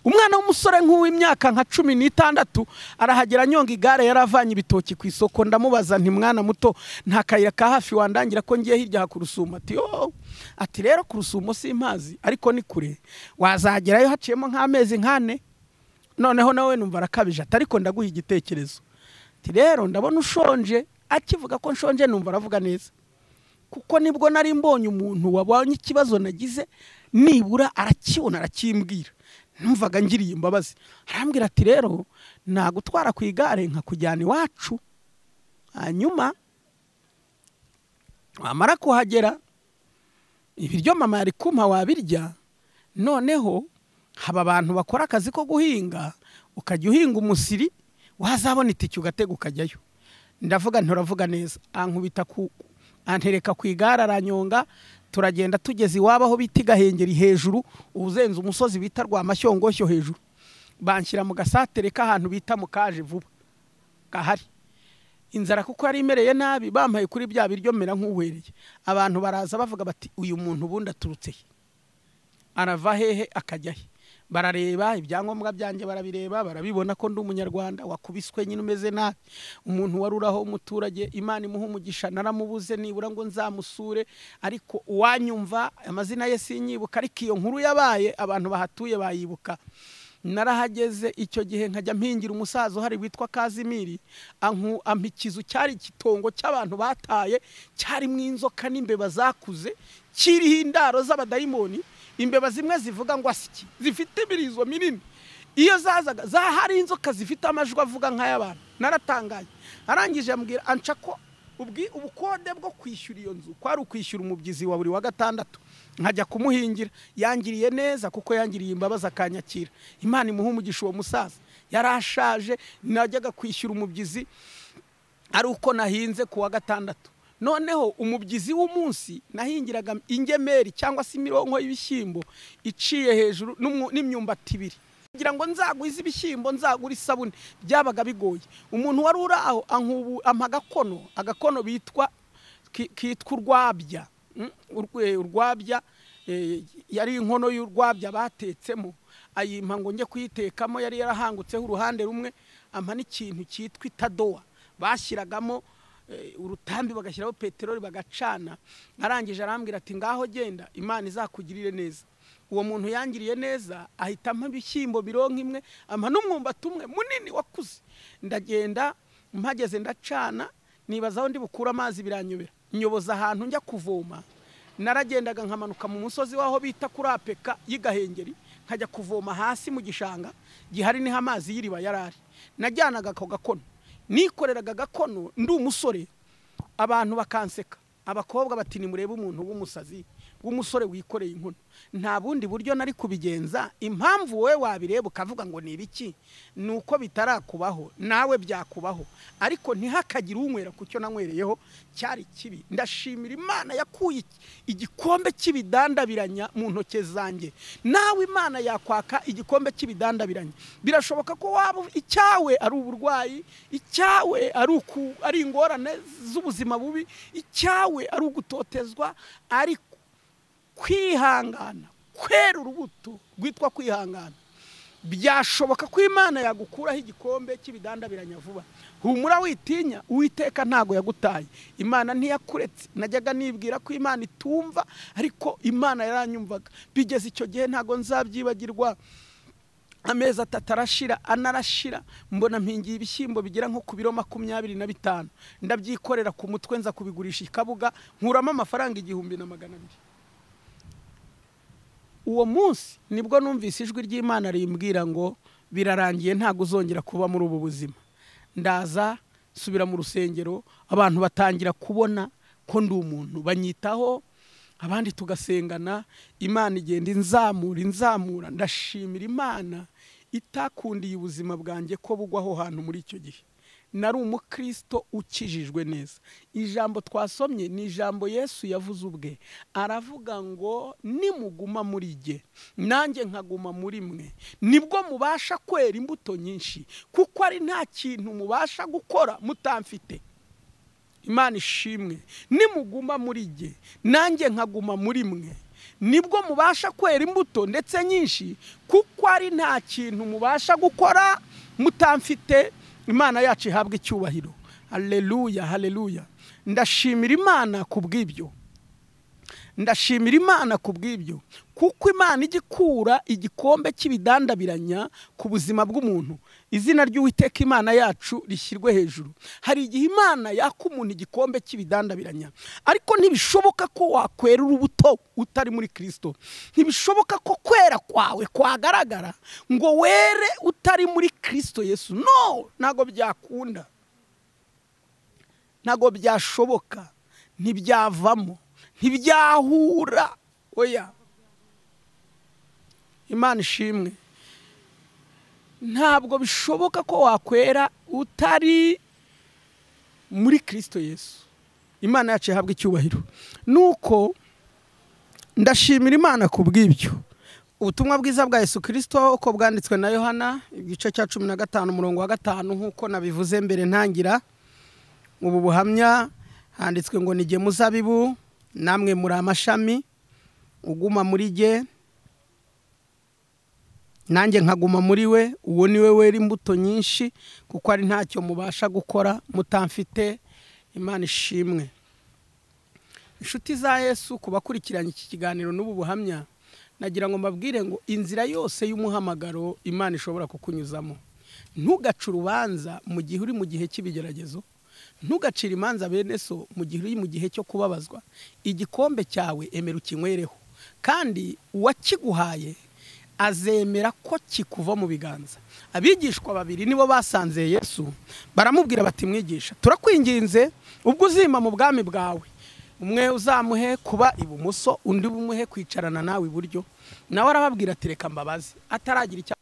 Umwana w'umusore nk'uw'imyaka nka 16 arahagera anyonga igare, yaravanye ibitoki ku isoko. Ndamubaza nti mwana muto nta kayira ka hafi wandangira ko ngiye hirya ku Rusumo? Ati yo, ati rero ku Rusumo simpazi ariko ni kure, wazagerayo haciyemo nk'amezi nkane. Noneho nawe numva arakabije, ati ariko ndaguha igitekerezo. Ati rero ndabona ushonje. Akivuga ko nshonje numva aravuga neza, kuko nibwo nari mbonye umuntu wabonye ikibazo nagize, nibura arakibona arakimbwira. Numvaga ngiriye imbabazi. Arambwira ati rero nagutwara ku igare nkakujyana iwacu, hanyuma wamara kuhagera ibiryo mama yari kumpa wabirya, noneho haba abantu bakora akazi ko guhinga, ukajya uhinga umusiri, wazabona itike ugatega ukajyayo. Ndavuga nturavuga neza. Ankubita ku antereka ku igare aranyonga, turagenda tugeze iwabo aho bita Gahengeri hejuru, uzenze umusozi bita Rwamashyongoshyo hejuru, banshyira mu gasatere k'ahantu bita mu kaje vuba gahari. Inzara kuko yari imereye nabi, bampaye kuri bya biryo mera nk'uwereye. Abantu baraza bavuga bati uyu muntu ubundi aturutse he, arava hehe akajya he? Barareba ibyangombwa byanjye, barabireba, barabibona ko ndi umunyarwanda wakubiswe nyine umeze nabi. Umuntu waruraho umuturage, Imana imuha umugisha, naramubuze nibura ngo nzamusure, ariko uwanyumva amazina ye sinyibuka, ariko iyo nkuru yabaye abantu bahatuye bayibuka. Narahageze icyo gihe nkajya mpingira umusaza uhari witwa Kazimiri, ampa ikizu cyari ikitongo cy'abantu bataye, cyarimo inzoka n'imbeba zakuze, kiriho indaro z'abadayimoni. Imbeba zimwe zivuga ngo asiki, zifite imirizo minini. Iyo zazaga zahari inzoka zifite amajwi avuga nk'ay'abantu. Naratangaye. Arangije ambwira anca ko ubukode bwo kwishyura iyo nzu kwari ukwishyura umubyizi wa buri wa gatandatu, nkajya kumuhingira. Yangiriye neza kuko yangiriye imbabazi akanyakira. Imana imuha umugisha uwo musaza. Yarashaje, najyaga kwishyura umubyizi ari uko nahinze ku wa gatandatu. Noneho umubyizi w'umunsi nahingiraga ingemeri cyangwa se imirongo y'ibishyimbo iciye hejuru n'imyumbati ibiri, kugira ngo nzagwize ibishyimbo nzagura isabune, byabaga bigoye. Umuntu wari uri aho ampa agakono bitwa kitwa urwabya. Urwabya yari inkono y'urwabya batetsemo, ayimpa ngo njye kuyitekamo, yari yarahangutseho uruhande rumwe. Ampa n'ikintu cyitwa itadowa bashyiragamo urutambi bagashyiraho peteroli bagacana. Arangije arambwira ati ngaho genda Imana izakugirire neza. Uwo muntu yangiriye neza ahita ampa ibishyimbo mirongo imwe, ampa n'umwumbati umwe munini wakuze. Ndagenda mpageze ndacana, nibaza aho ndi bukura amazi biranyobera, nyoboza ahantu njya kuvoma. Naragendaga nkamanuka mu musozi waho bita kuri Apeka y'Igahengeri, nkajya kuvoma hasi mu gishanga gihari niho amazi y'iriba yarari. Najyanaga ako gakono, nikoreraga gakono ndi umusore, abantu bakanseka. Abakobwa bati nimurebe umuntu w'umusazi w'umusore wikoreye inkono. Nta bundi buryo nari kubigenza. Impamvu wowe wabireba ukavuga ngo ni ibiki, ni uko bitarakubaho, nawe byakubaho, ariko ntihakagire unywera ku cyo nanywereyeho cyari kibi. Ndashimira Imana yakuye igikombe cy'ibidandabiranya mu ntoke zanjye. Nawe Imana yakwaka igikombe cy'ibidandabiranya. Birashoboka ko waba icyawe ari uburwayi, icyawe ari ingorane z'ubuzima bubi, icyawe ari ugutotezwa, ariko kwihangana, kwera urubuto rwitwa kwihangana, byashoboka ko Imana yagukuraho igikombe cy'ibidandabiranya vuba. Humura witinya, Uwiteka ntago yagutaye, Imana ntiyakuretse. Najyaga nibwira ko Imana itumva, ariko Imana yaranyumvaga. Bigeze icyo gihe ntago nzabyibagirwa. Amezi 3 arashira, anarashira, mbona mpingiye ibishyimbo bigera nko ku biro 25, ndabyikorera ku mutwe nza kubigurisha ikabuga, nkuramo amafaranga 1200. Uwo munsi nibwo numvise ijwi ry'Imana rimbwira ngo birarangiye, ntago uzongera kuba muri ubu buzima. Ndaza nsubira mu rusengero, abantu batangira kubona ko ndi umuntu, banyitaho, abandi tugasengana. Imana igenda inzamura inzamura. Ndashimira Imana itakundiye ubuzima bwanjye ko bugwa aho hantu muri icyo gihe. Nari umukristo ukijijwe neza. Ijambo twasomye ni ijambo Yesu yavuze ubwe, aravuga ngo nimuguma muri jye nanjye nkaguma muri mwe, nibwo mubasha kwera imbuto nyinshi, kuko ari nta kintu mubasha gukora mutamfite. Imana ishimwe. Nimuguma muri jye nanjye nkaguma muri mwe, nibwo mubasha kwera imbuto ndetse nyinshi, kuko ari nta kintu mubasha gukora mutamfite. Imana yacu ihabwe icyubahiro. Haleluya, haleluya. Ndashimira Imana kubw'ibyo. Ndashimira Imana kubw'ibyo, kuko Imana igikura igikombe cy'ibidandabiranya ku buzima bw'umuntu. Izina ry'Uwiteka Imana yacu rishyirwe hejuru. Hari igihe Imana yaka umuntu igikombe cy'ibidandabiranya, ariko ntibishoboka ko wakwera urubuto utari muri Kristo. Ntibishoboka ko kwera kwawe kwagaragara ngo were utari muri Kristo Yesu. No, ntago byakunda, ntago byashoboka, ntibyavamo, ntibyahura. Oya, Imana ishimwe. Ntabwo bishoboka ko wakwera utari muri Kristo Yesu. Imana yacu ihabwe icyubahiro. Nuko ndashimira Imana kubw'ibyo. Ubutumwa bwiza bwa Yesu Kristo uko bwanditswe na Yohana, igice cya 15 umurongo wa 5, nkuko nabivuze mbere ntangira ubu buhamya, handitswe ngo nige muzabibu namwe muri amashami, uguma muri jye nanjye nkaguma muri we, uwo ni we wera imbuto nyinshi, kuko ari ntacyo mubasha gukora mutamfite. Imana ishimwe. Inshuti za Yesu, kubakurikiranye iki kiganiro n'ubu buhamya, nagira ngo mbabwire ngo inzira yose y'umuhamagaro Imana ishobora kukunyuzamo. Ntugace urubanza mu gihe uri mu gihe cy'ibigeragezo, ntugacire imanza bene so mu gihe uri mu gihe cyo kubabazwa. Igikombe cyawe emera ukinywereho, kandi uwakiguhaye azemera ko kikuva mu biganza. Abigishwa babiri nibo basanze Yesu, baramubwira bati mwigisha, turakwinginze ubwo uzima mu bwami bwawe, umwe uzamuhe kuba ibumoso, undi bumuhe kwicarana nawe iburyo. Nawe arababwira ati reka mbabaze, ataragira icyo.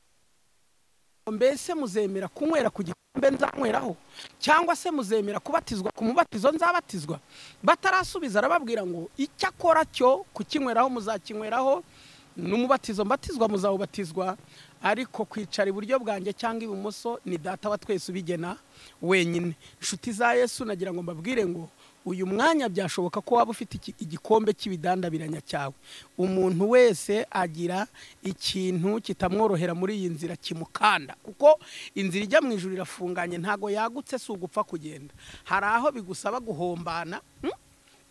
Mbese muzemera kunywera ku gikombe nzanyweraho, cyangwa se muzemera kubatizwa ku mubatizo nzabatizwa? Batarasubiza arababwira ngo icyo akora cyo kukinyweraho muzakinyweraho, n'umubatizo mbatizwa muzawubatizwa, ariko kwicara iburyo bwanjye cyangwa ibumoso ni Data wa twese ubigena wenyine. Inshuti za Yesu, nagira ngo mbabwire ngo uyu mwanya byashoboka ko waba ufite igikombe cy'ibidandabiranya cyawe. Umuntu wese agira ikintu kitamworohera muri iyi nzira kimukanda, kuko inzira ijya mu ijuru irafunganye, ntago yagutse, si ugupfa kugenda. Hari aho bigusaba guhombana,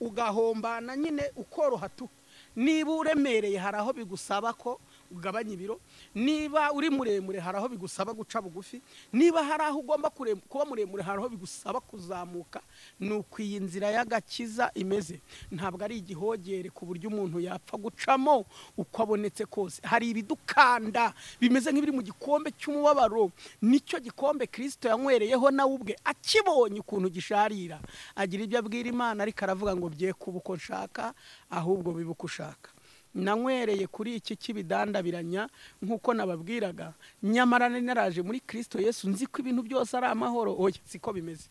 ugahombana nyine ukoroha tu. Niba uremereye hari aho bigusaba ko ugabanye ibiro. Niba uri muremure hari aho bigusaba guca bugufi, niba hari aho ugomba kuba muremure hari aho bigusaba kuzamuka. Ni uko iyi nzira y'agakiza imeze, ntabwo ari igihogere ku buryo umuntu yapfa gucamo uko abonetse kose. Hari ibidukanda bimeze nk'ibiri mu gikombe cy'umubabaro, nicyo gikombe Kristo yanywereyeho nawe ubwe akibonye ukuntu gisharira agira ibyo abwira Imana, ariko aravuga ngo bye kuba uko nshaka ahubwo bibe uko ushaka. Nanywereye kuri iki kibidandabiranya nk'uko nababwiraga, nyamara naraje muri Kristo Yesu nzi ko ibintu byose ari amahoro. Oya, siko bimeze.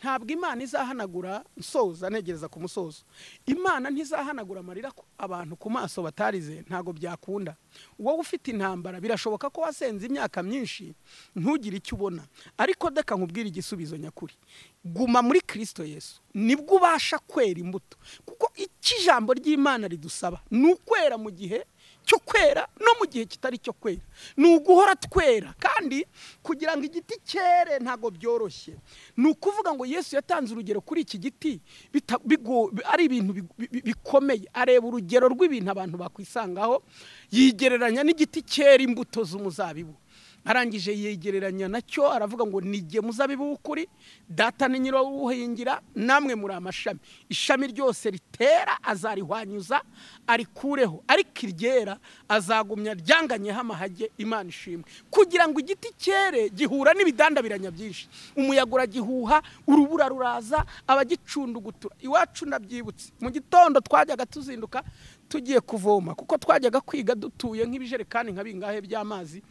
Ntabwo Imana izahanagura, nsoza ntegereza ku musozo, Imana ntizahanagura amarira abantu ku maso batarize, ntabwo byakunda. Wowe ufite intambara birashoboka ko wasenze imyaka myinshi ntugire icyo ubona, ariko deka nkubwire igisubizo nyakuri. Guma muri Kristo Yesu nibwo ubasha kwera imbuto, kuko iki ijambo ry'Imana ridusaba ni ukwera mu gihe cyo kwera no mu gihe kitari cyo kwera, ni uguhora twera. Kandi kugira ngo igiti cyere ntago byoroshye. Ni ukuvuga ngo Yesu yatanze urugero kuri iki giti ari ibintu bikomeye. Areba urugero rw'ibintu abantu bakwisangaho, yigereranya n'igiti cyera imbuto z'umuzabibu. Arangije yegereranya nacyo aravuga ngo nige muzabibu w'ukuri, data ni nyir'uwuhingira, namwe muri amashami. Ishami ryose ritera azarihwanyuza arikureho, ariko iryera azagumya ryanganyeho amahage. Imana ishimwe. Kugira ngo igiti cyere gihura n'ibidandabiranya byinshi, umuyaga uragihuha, urubura ruraza, abagicundugutura. Iwacu ndabyibutse, mu gitondo twajyaga tuzinduka tugiye kuvoma, kuko twajyaga kwiga dutuye nk'ibijerekani nka bingahe by'amazi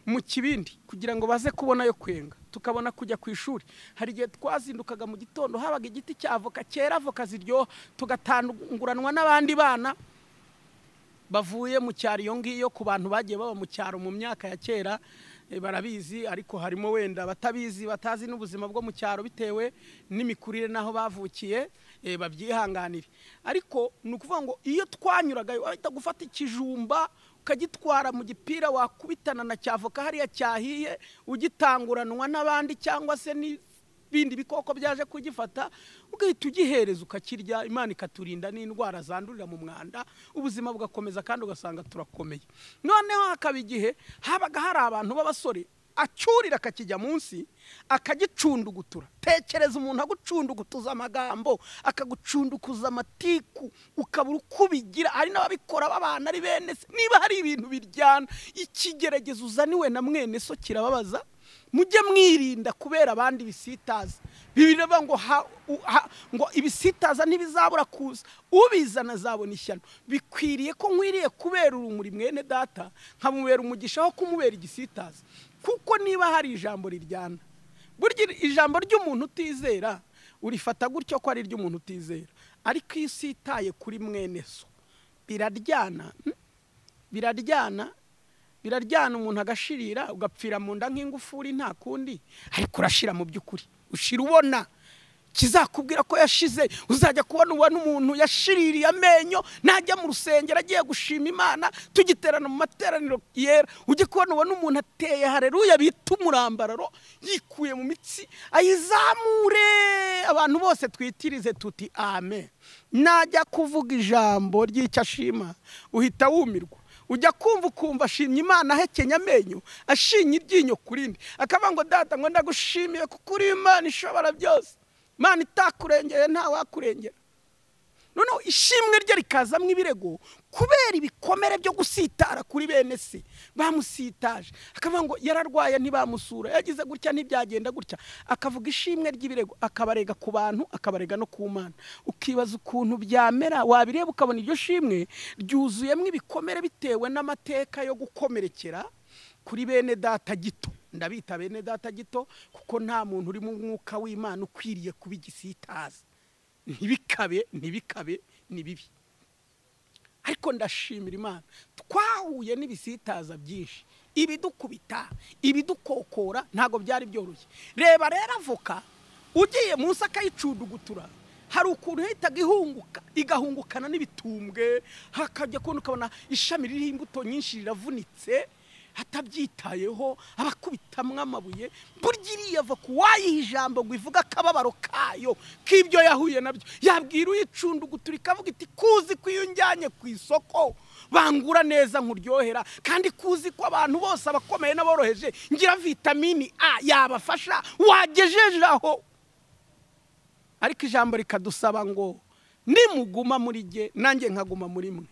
mu kibindi kugira ngo baze kubona yo kwenga, tukabona kujya ku ishuri. Hari igihe twazindukaga mu gitondo, habaga igiti cya avoka cyera avoka ziryoha, tugatanguranwa n'abandi bana bavuye mu cyaro iyo ngiyo. Ku bantu bagiye baba mu cyaro mu myaka ya kera barabizi, ariko harimo wenda batabizi, batazi n'ubuzima bwo mu cyaro bitewe n'imikurire naho bavukiye, babyihanganire. Ariko ni ukuvuga ngo iyo twanyuraga wahita gufata ikijumba ukagitwara mu gipira, wakubitana na cyavoka hariya cyahiye, ugitanguranwa n'abandi cyangwa se n'ibindi bikoko byaje kugifata, ugahita ugihereza ukakirya. Imana ikaturinda n'indwara zandurira mu mwanda, ubuzima bugakomeza kandi ugasanga turakomeye. Noneho hakaba igihe habaga hari abantu b'abasore acyurira akakijya munsi akagicundugutura. Tekereza umuntu agucundugutuza amagambo, akagucundukuza amatiku, ukabura uko ubigira. Hari n'ababikora babana ari bene se. Niba hari ibintu biryana, ikigeragezo uzaniwe na mwene so kirababaza. Mujye mwirinda kubera abandi bisitaza. Bibiliya ivuga ngo ngo ibisitaza ntibizabura kuza, ubizana azabona ishyano. Bikwiriye ko nkwiriye kubera urumuri mwene data, nkamubera umugisha aho kumubera igisitaza. Kuko niba hari ijambo riryana, burya ijambo ry'umuntu utizera urifata gutyo ko ari ry'umuntu utizera, ariko iyo usitaye kuri mwene so biraryana, biraryana, biraryana. Umuntu agashirira ugapfira mu nda nk'ingufuri, nta kundi, ariko urashira mu by'ukuri, ushira ubona kizakubwira ko yashize. Uzajya kubona ubona umuntu yashiririye amenyo, najya mu rusengero agiye gushima Imana, tugiterana mu materaniro yera, ujye kubona ubona umuntu ateye haleluya bita umurambararo, yikuye mu mitsi ayizamure, abantu bose twitirize tuti amen. Najya kuvuga ijambo ry'icyo ashima uhita wumirwa. Ujya kumva ukumva ashimye Imana ahekenya amenyo, ashinye iryinyo kurindi, akavuga ngo data ngo ndagushimiye kuko uri Imana ishobora byose, Imana itakurengeye nta wakurengera. Noneho ishimwe rye rikazamwo ibirego kubera ibikomere byo gusitara kuri bene se bamusitaje. Akavuga ngo yararwaye ntibamusura, yagize gutya ntibyagenda gutya, akavuga ishimwe ry'ibirego, akabarega ku bantu, akabarega no ku Mana. Ukibaza ukuntu byamera, wabireba ukabona iryo shimwe ryuzuyemo ibikomere bitewe n'amateka yo gukomerekera kuri bene data gito. Ndabita bene data gito kuko nta muntu uri mu mwuka w'Imana ukwiriye kuba igisitaza. Ntibikabe, ntibikabe, ni bibi. Ariko ndashimira Imana, twahuye n'ibisitaza byinshi, ibidukubita, ibidukokora, ntago byari byoroshye. Reba rero avoka ugiye munsi akayicudugutura, hari ukuntu ihitaga ihunguka, igahungukana n'ibitumbwe, hakajya kubona ukabona ishami ririho imbuto nyinshi riravunitse. atabyitayeho, abakubitamwe amabuye. Burya iriya avoka wayiha ijambo ngo ivuga akababaro kayo k'ibyo yahuye nabyo, yabwira uyicunda uguturika avuga iti kuzi ko iyo unjyanye ku isoko bangura neza nkuryohera, kandi kuzi ko abantu bose abakomeye n'aboroheje ngira vitamini A yabafasha, wagejeje aho. Ariko ijambo rikadusaba ngo nimuguma muri jye nanjye nkaguma muri mwe,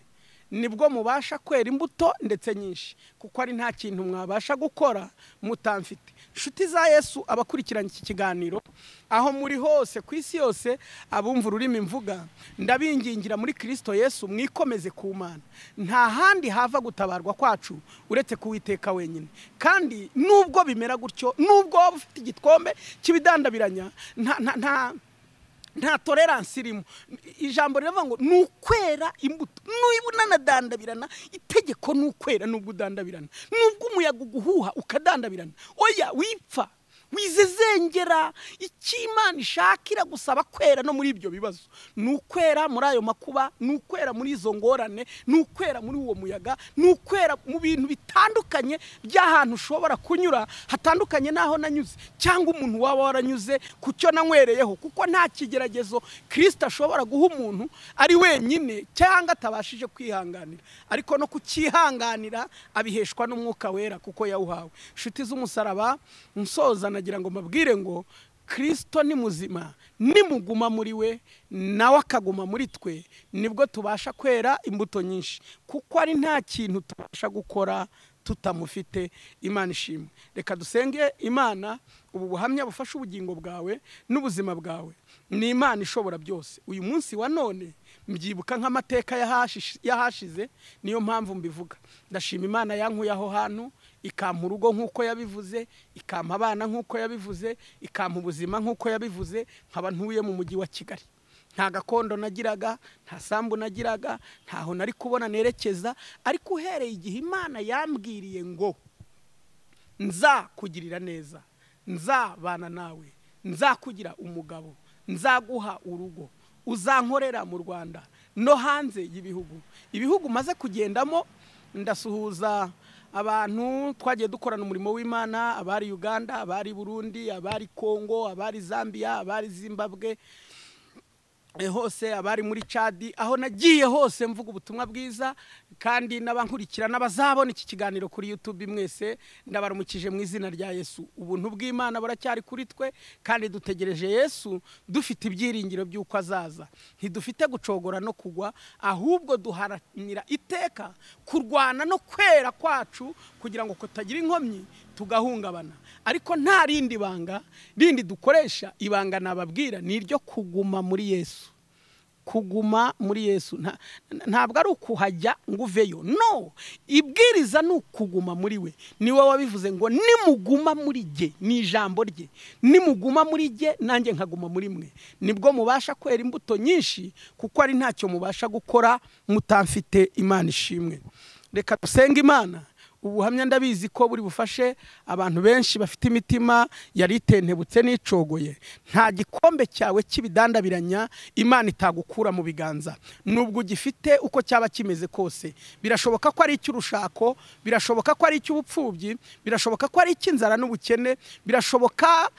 nibwo mubasha kwera imbuto ndetse nyinshi, kuko ari nta kintu mwabasha gukora mutamfite. Nshuti za Yesu, abakurikiranye iki kiganiro aho muri hose ku isi yose, abumva ururimi mvuga, ndabingingira muri Kristo Yesu mwikomeze ku Mana. Nta handi hava gutabarwa kwacu uretse kuwiteka wenyine. Kandi nubwo bimera gutyo, nubwo waba ufite igikombe cy'ibidandabiranya, nta tolerance irimo. Ijambo riravuga ngo ni ukwera imbuto. Niba unanadandabirana, itegeko ni ukwera nubwo udandabirana, nubwo umuyaga uguhuha ukadandabirana, oya wipfa wizezengera. Icyo Imana ishakira gusaba kwera no muri ibyo bibazo ni ukwera muri ayo makuba, ni ukwera muri izo ngorane, ni ukwera muri uwo muyaga, ni ukwera mu bintu bitandukanye by'ahantu ushobora kunyura hatandukanye n'aho nanyuze, cyangwa umuntu waba waranyuze ku cyo nanywereyeho, kuko nta kigeragezo Kristo ashobora guha umuntu ari wenyine cyangwa atabashije kwihanganira, ariko no kucyihanganira abiheshwa n'umwuka wera kuko yawuhawe. Nshuti z'umusaraba, nsoza nagira ngo mbabwire ngo Kristo ni muzima, nimuguma muri we nawe akaguma muri twe, nibwo tubasha kwera imbuto nyinshi, kuko ari nta kintu tubasha gukora tutamufite. Imana ishimwe. Reka dusenge Imana. Ubu buhamya bufasha ubugingo bwawe n'ubuzima bwawe. Ni Imana ishobora byose. Uyu munsi wa none mbyibuka nk'amateka yahashize, niyo mpamvu mbivuga. Ndashima Imana yankuye aho hantu, ikampa urugo nk'uko yabivuze, ikampa abana nk'uko yabivuze, ikampa ubuzima nk'uko yabivuze, nkaba ntuye mu mujyi wa Kigali. Nta gakondo nagiraga, nta sambu nagiraga, ntaho nari kubona nerekeza, ariko uhereye igihe Imana yambwiriye ngo nzakugirira neza, nzabana nawe, nzakugira umugabo, nzaguha urugo, uzankorera mu Rwanda no hanze y'ibihugu. Ibihugu maze kugendamo, ndasuhuza abantu twagiye dukorana umurimo w'Imana, abari Uganda, abari Burundi, abari Kongo, abari Zambia, abari Zimbabwe hose, abari muri Chad, aho nagiye hose mvuga ubutumwa bwiza. Kandi n'abankurikira n'abazabona iki kiganiro kuri YouTube mwese ndabarumukije mu izina rya Yesu. Ubuntu bw'Imana buracyari kuri twe, kandi dutegereje Yesu dufite ibyiringiro by'uko azaza. Ntidufite gucogora no kugwa, ahubwo duharanira iteka kurwana no kwera kwacu kugira ngo kutagira inkomyi tugahungabana. Ariko nta rindi banga rindi dukoresha, ibanga nababwira ni iryo kuguma muri Yesu. Kuguma muri Yesu ntabwo ari ukuhajya ngo uveyo, no, ibwiriza ni ukuguma muri we. Niwe wabivuze ngo nimuguma muri jye, ni ijambo rye, nimuguma muri jye nanjye nkaguma muri mwe, nibwo mubasha kwera imbuto nyinshi, kuko ari ntacyo mubasha gukora mutamfite. Imana ishimwe. Reka dusenge Imana. Ubuhamya ndabizi ko buri bufashe abantu benshi bafite imitima yari itentebutse n'icogoye. Nta gikombe cyawe cy'ibidandabiranya Imana itagukura mu biganza, nubwo ugifite uko cyaba kimeze kose. Birashoboka ko ari icy'urushako, birashoboka ko ari icy'ubupfubyi, birashoboka ko ari icy'inzara n'ubukene, birashoboka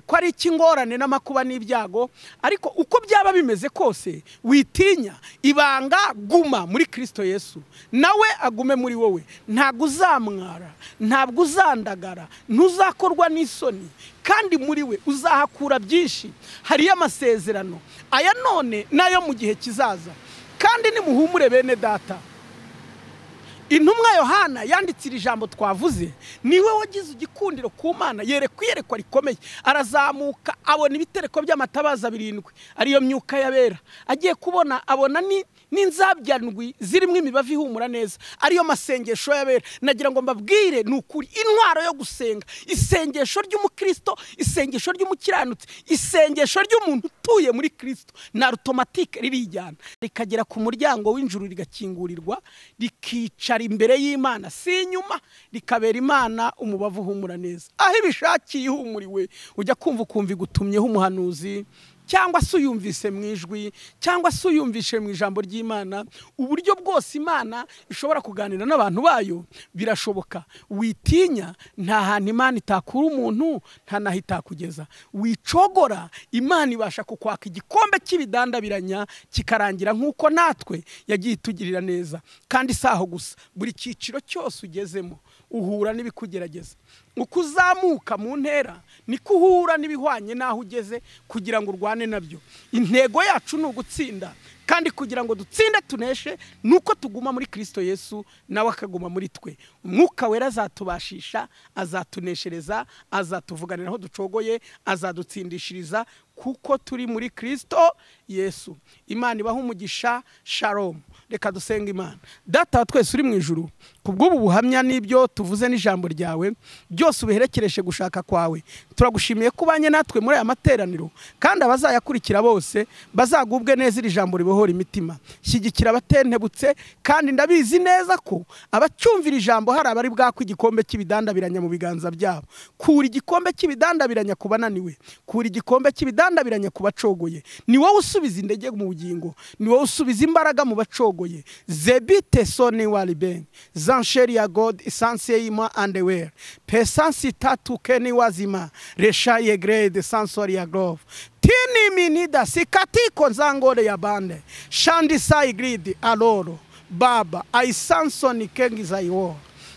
ko ari icy'ingorane n'amakuba n'ibyago, ariko uko byaba bimeze kose witinya. Ibanga guma muri Kristo Yesu, nawe agume muri wowe. Ntabwo uzamwara, ntabwo uzandagara, ntuzakorwa n'isoni, kandi muri we uzahakura byinshi. Hariyo amasezerano aya none nayo mu gihe kizaza. Kandi nimuhumure bene data. Intumwa Yohana yanditse iri jambo twavuze, niwe wagize igikundiro ku Mana, yerekwa iyerekwa rikomeye, arazamuka abona ibitereko by'amatabaza 7 ariyo myuka y'abera. Agiye kubona abona n'inzabya ndwi zirimo imibavu ihumura neza, ariyo masengesho y'abera. Nagira ngo mbabwire ni ukuri, intwaro yo gusenga, isengesho ry'umukristo, isengesho ry'umukiranutsi, isengesho ry'umuntu utuye muri Kristo, na automatique ririjyana rikagera ku muryango w'injuru, rigakingurirwa, rikicara imbere y'Imana, si inyuma, rikabera Imana umubavu uhumura neza. Aho ibishakiye ihumuriwe, ujya kumva ukumva igutumyeho umuhanuzi cyangwa se uyumvise mu ijwi, cyangwa se uyumvishe mu ijambo ry'Imana. Uburyo bwose Imana ishobora kuganira n'abantu bayo birashoboka. Witinya, nta hantu Imana itakura umuntu, nta naho itakugeza. Wicogora, Imana ibasha kukwaka igikombe cy'ibidandabiranya kikarangira nk'uko natwe yagiye itugirira neza. Kandi si aho gusa, buri cyiciro cyose ugezemo uhura n'ibikugerageza. Uko uzamuka mu ntera niko uhura n'ibihwanye n'aho ugeze kugira ngo urwane nabyo. Intego yacu ni ugutsinda, kandi kugira ngo dutsinde tuneshe nuko tuguma muri Kristo Yesu, nawe akaguma muri twe. Umwuka Wera azatubashisha, azatuneshereza, azatuvuganira aho ducogoye, azadutsindishiriza kuko turi muri Kristo Yesu. Imana ibahe umugisha. Shalom. Reka dusenga Imana. Data wa twese uri mu ijuru, kubw'ubu buhamya n'ibyo tuvuze n'ijambo ryawe byose ubiherekereshe gushaka kwawe. Turagushimiye ko ubanye natwe muri aya materaniro, kandi abazayakurikira bose bazagubwe neza iri jambo ribohora imitima. Shyigikira abatentebutse, kandi ndabizi neza ko abacyumvira ijambo hari abari bwakwe igikombe cy'ibidandabiranya mu biganza byabo. Kura igikombe cy'ibidandabiranya ku bananiwe, kura igikombe cy'ibidandabiranya ku bacogoye. Ni wowe usubiza intege mu bugingo, ni wowe usubiza imbaraga mu bacogoye. Zebite soni waliben zansheri ya God isanse ima andewere pesansi tatu keni wazima resha ye grade sansori ya grove tini minida sikatiko nzangore ya bande shandi sai gridi aloro baba aisansoni kengi zaiwo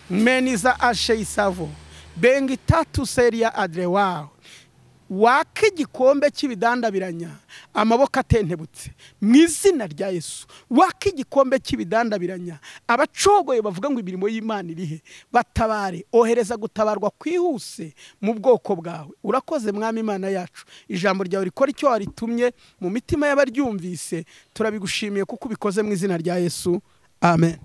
meniza ashe isavo bengi tatu seria adrewao. Wake igikombe cy'ibidandabiranya amaboko atentebutse mu izina rya Yesu. Wake igikombe cy'ibidandabiranya abacogoye bavuga ngo imirimo y'Imana irihe, batabare. Ohereza gutabarwa kwihuse mu bwoko bwawe. Urakoze Mwami Imana yacu, ijambo ryawe rikora icyo waritumye mu mitima y'abaryumvise. Turabigushimiye kuko ubikoze mu izina rya Yesu, amen.